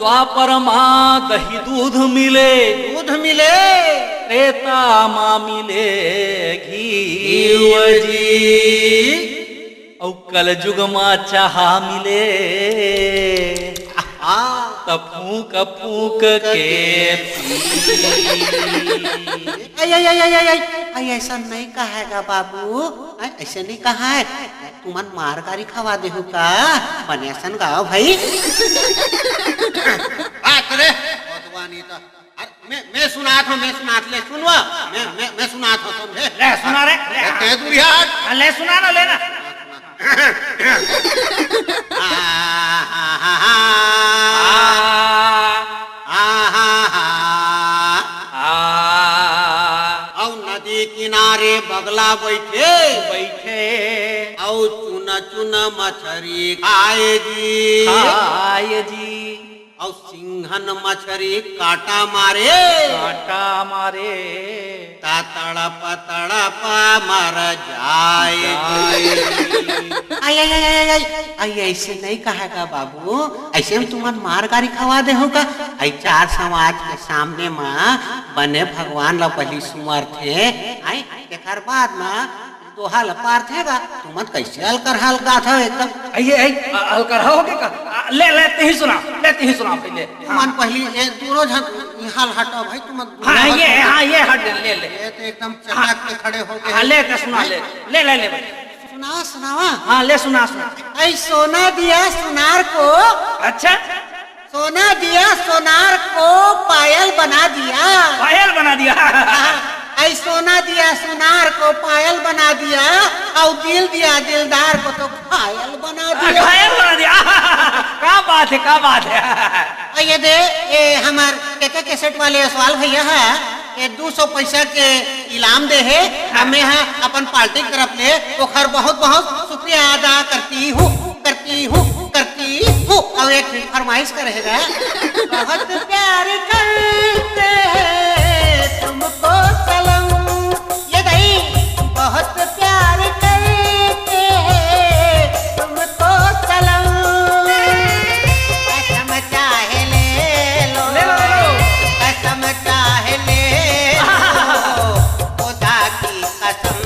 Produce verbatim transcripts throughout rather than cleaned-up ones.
द्वापर मा दही दूध मिले, दूध मिले। त्रेता मा मिले घीव जी। अउ कलजुग मा चाहा मिले। आहा। त फूंक फूंक के पी। आई, आई, आई, आई, आई, आई, ऐसा नहीं कहा है गा बाबू। आई, ऐसे नहीं कहा है। तुमन मार गारी खवा देहू का? बने असन गाओ भाई। बात रे, बतवा नहीं तो। अरे, मैं, मैं सुनात हूँ, मैं सुनात ले, सुनवा। मैं, मैं, मैं सुनात हूँ, समझे? ले, सुना रे, ले। ए, ते दूरिया हट। हाँ, ले, सुना ना, ले ना। आ, हा, हा, हा। आ। आ, हा, हा। आ। अउ नदी किनारे बगला बइठे। बइठे। अउ चुन चुन मछरी खाए जी। खाए जी। अउ सिंघन मछरी कांटा मारे। कांटा मारे। ता तड़प तड़प मर जाए। आई, आई, आई, आई, आई, आई, ऐसे नहीं कहा का बाबू, ऐसे में तुमन मार गारी खवा देहू का? आई चार समाज के सामने मा बने भगवान ला पहली सुमरथे, आई तेकर बाद मा दोहा ल पारथे गा। तुमन कैसे अलकरहा अलगाथव एकदम? आइए, आई, अ-, अलकरहा हो के का? आ, ले, ले, तेही सुना, ले, तेही सुना पहले। तुमन पहली ये दूनो झन इहाँ ल हटो भाई, तुमन दूनो हाँ, हटो। ये, हाँ, ये हट जा, ले, ले। ये तो एकदम चटक के खड़े हो गए हाँ, हैं। ले, ले, सुना, ले, ले, ले, ले भाई। सुनावा, सुनावा। हाँ, ले, सुना, सुना। ऐ सोना दिया सुनार को। अच्छा। सोना दिया सोनार को पायल बना दिया। पायल बना दिया। हाँ, ऐ सोना दिया सोनार को पायल बना दिया, और दिल दिया दिलदार को तो घायल बना दिया। घायल बना दिया। क्या बात है, क्या बात है। और ये दे, ये हमार केके कैसेट वाले असवाल भैया है, ये दो सौ पैसा के इनाम दे है। हाँ। हमें है अपन पार्टी की तरफ ले ओखर बहुत बहुत शुक्रिया अदा करती हूँ, करती हूँ, करती हूँ। अब एक फरमाइश करेगा। बहुत प्यार करते हैं तुमको सनम। ये नहीं, बहुत प्यार करते हैं तुमको सनम। कसम चाहे ले लो, ले लो, ले लो। कसम चाहे ले लो, खुदा की कसम।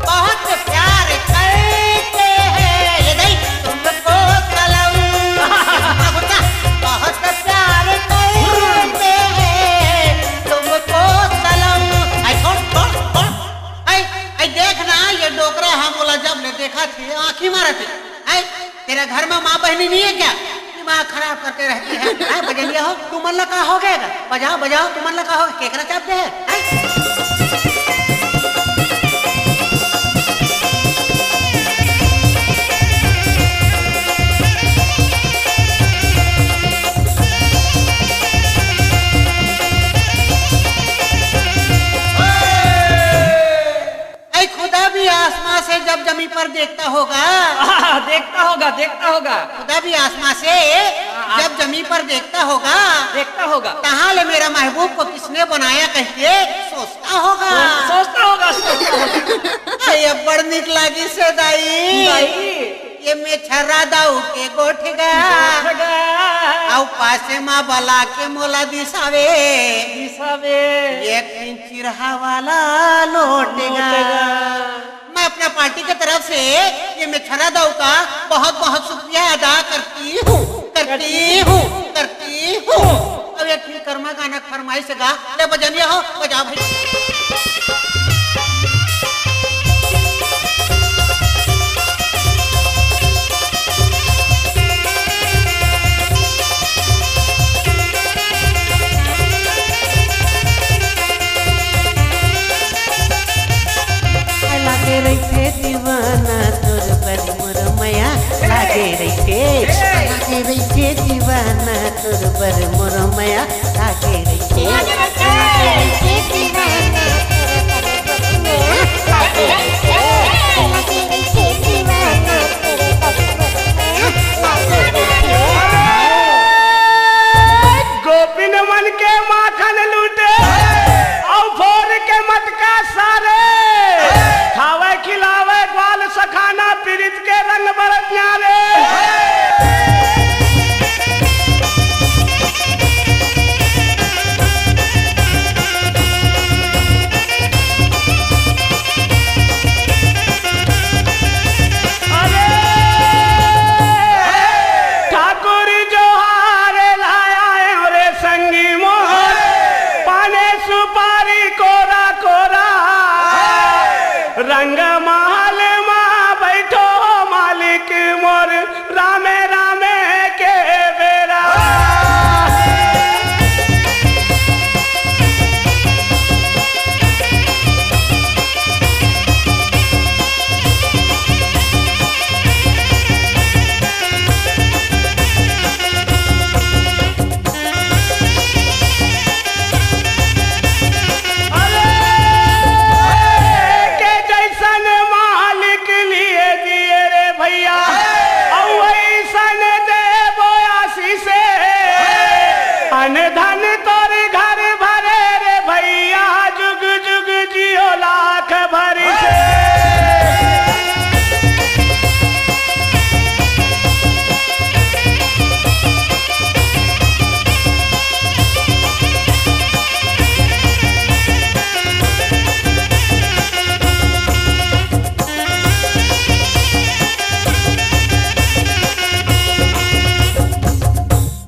बहुत प्यार करते हैं, ये नहीं, तुमको सनम। बहुत प्यार करते हैं तुमको सनम। आई छोड़, छोड़, छोड़। आई, आई देख ना, ये डोकरा हम बोला जब ले देखा थे, आँखी मारा थे। आई, तेरा घर में माँ बहनी नहीं है क्या? दिमाग खराब करते रहती है। आई, बजनिया हो, तुमन ला का हो गया? बजाओ, बजाओ, तुमन ला का हो गया? केकरा चाप दे है? आई। ऐ खुदा भी आसमां से जब जमीन पर देखता होगा। आह, देखता होगा, देखता होगा। खुदा भी आसमां से हाँ, जब जमीन पर देखता होगा, देखता होगा। तहाँ ले मेरा महबूब को किसने बनाया कह के सोचता होगा। सो-, सोचता होगा, सोचता होगा। अरे, अब बड़ निक लागिस हे दाई। दाई। ये में छर्रा दाऊ के गोठगा। गोठगा। अउ पासे मा बला के मोला दिसावे। दिसावे। ये तीन चिरहा वाला लोटगा। लोटगा। मैं अपना पार्टी की तरफ से ये में छर्रा दाऊ का बहुत बहुत शुक्रिया अदा करती हूँ, करती हूँ, करती हूँ। अब एक फिर कर्मा गाना फरमाइश गा, ले बजनिया हो, बजा भाई। लागे रहिथे दीवाना तोर बर मोर मया, लागे रहिथे, लागे रहिथे दीवाना तोर बर मोर मया, लागे रहिथे, लागे रहिथे दीवाना तोर बर मोर मया, लागे रहिथे, लागे रहिथे दीवाना तोर बर मोर मया, लागे रहिथे। गोपिन मन के माखन लूटे, अउ फोर के मटका सारे, खावे खिलावे ग्वाल सखाना, पीरित के रंग बरत न्यारे। रंग महल मा बैठो मालिक मोर, रामे